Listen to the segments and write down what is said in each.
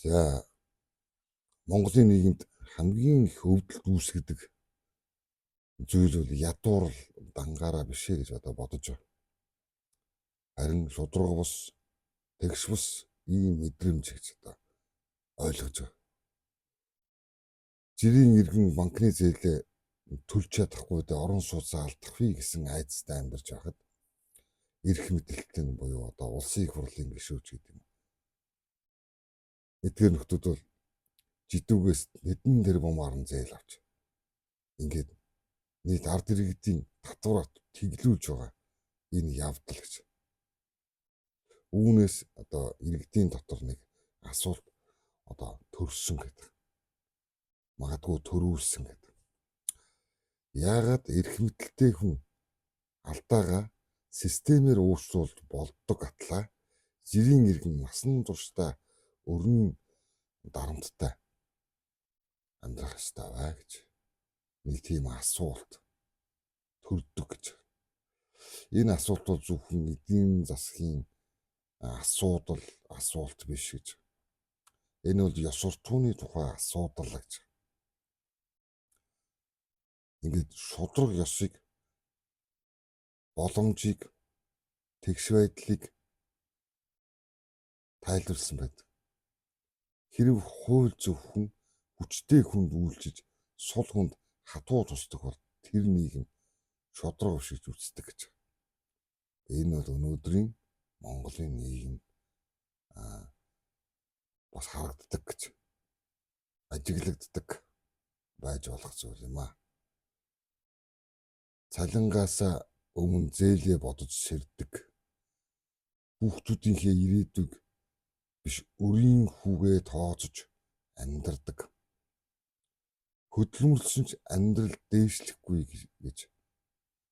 За, Монголын нийгэмд хамгийн их өвдөлт үүсгэдэг зүйл бол ядуурл дангаараа биш ээ гэж одоо бодож байна. Харин шударга бус, тэгш бус ийм мэдрэмж гэж одоо ойлгож байгаа. Жирийн иргэн банкны зээлээ төлж чадахгүй дэ орон сууцаа алдах вэ гэсэн айдастай амьдарч байхад эрх мэдэлтэн буюу одоо улсын их хурлын гишүүч гэдэг юм. Эдгээр нөхдүүд бол жидүүгээс хэдэн тэрбумаар нь зээл авч ингээд нийт ард иргэдийн татвараар тэглүүлж байгаа энэ явдал гэж. Үүнээс одоо иргэдийн дотор нэг асуулт одоо төрсөн гэдэг. Магадгүй төрүүлсэн гэдэг. Яагаад эрх мэдэлтэй хүн алдаагаа системээр өөрчлөлт болдог атлаа жирийн иргэн насан туршдаа өрнөн дарамттай амьдрах ёстой бай гэж нэг тийм асуулт төрдөг гэж. Энэ асуулт бол зөвхөн эдийн засгийн асуудал асуулт биш гэж. Энэ бол ёс суртахууны тухай асуудал гэж. Ингээд шударга ёсыг, боломжийг, тэгш байдлыг тайлбарласан байдаг. Хэрв хууль зөвхөн хүчтэй хүнд үйлчиж, сул хүнд хатуу тусдаг бол тэр нийгэм шударга биш гэж үздэг гэж. Энэ бол өнөөдрийн Монголын нийгэм бас харагддаг гэж, ажиглагддаг байж болох зүйл юм аа. Цалингаас өмнө зээлээ бодож сэрдэг. Хүүхдүүдийнхээ ирээдүйг биш өрийн хүүгээ тооцож амьдардаг. Хөдөлмөрлсөн ч амьдрал дээшлэхгүй гэж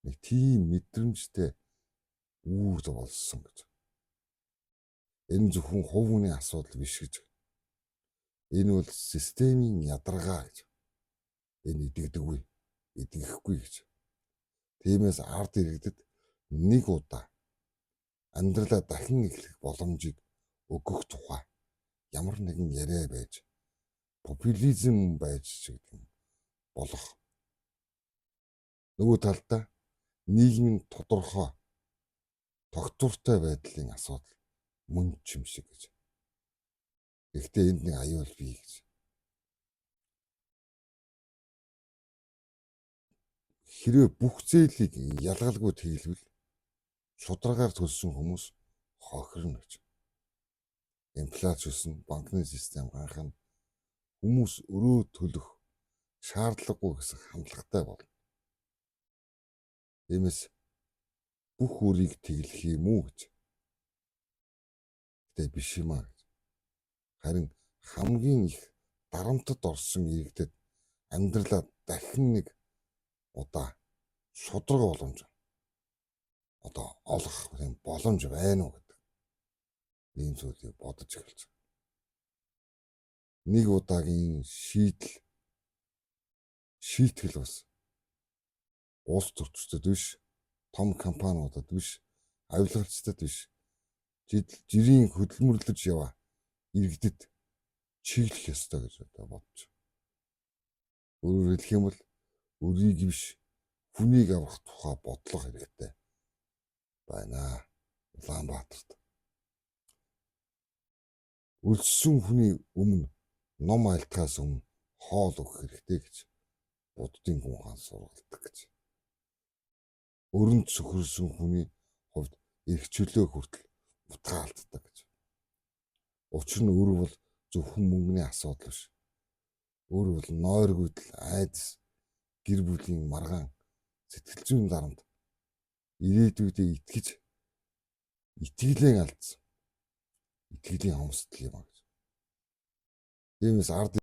нэг тийм мэдрэмжтэй үүр болсон гэж. Энэ зөвхөн хувь хүний асуудал биш гэж. Энэ бол системийн ядаргаа гэж. Энэ идэгдэггүй, идэхгүй гэж. Тиймээс ард иргэдэд нэг удаа амьдралаа дахин эхлэх боломжийг өгөх тухай ямар нэгэн яриа байж, популизм байж ч гэдэг юм болох. Нөгөө талдаа нийгмийн тодорхой тогтвортой байдлын асуудал мөн ч юм шиг гэж. Гэхдээ энд нэг аюул бий гэж. Хэрвээ бүх зээлийг ялгалгүй тэглэвэл шударгаар төлсөн хүмүүс хохирно гэж. Инфляц өснө, банкны систем ганхна. Хүмүүс өрөө төлөх шаардлагагүй гэсэн хандлагатай болно. Тиймээс бүх үрийг тэглэх юм уу гэж. Гэтэ биш юм аа гэж. Харин хамгийн их дарамтад орсон иргэдэд амьдралаа дахин нэг удаа шударга боломж одоо олох юм боломж байна уу гэдэг ийм зүйлийг бодож эхэлж байгаа. Нэг удаагийн шийдэл шийтгэл бас улс төрчдөд биш, том компаниудад биш, авилгалчдад биш, жирийн хөдөлмөрлөж яваа иргэдэд чиглэх ёстой гэж одоо бодож. Өөрөөр хэлэх юм бол өрийг биш хүнийг аврах тухай бодлого хэрэгтэй байна. Улаанбаатарт. Өлссөн хүний өмнө ном айлтгаас өмнө хоол өгөх хэрэгтэй гэж буддын гүн хаан сургалдаг гэж. Өрөнд сөхөрсөн хүний хувьд эрх чөлөө хүртэл утгаа алддаг гэж. Учир нь өр бол зөвхөн мөнгөний асуудал биш. Өр бол нойргүйдэл, айдас, гэр бүлийн маргаан, сэтгэл зүйн дарамт, ирээдүйдээ итгэж итгэлээ алдсан. Итгэлийн хомсдол юм а гэж. Тиймээс ард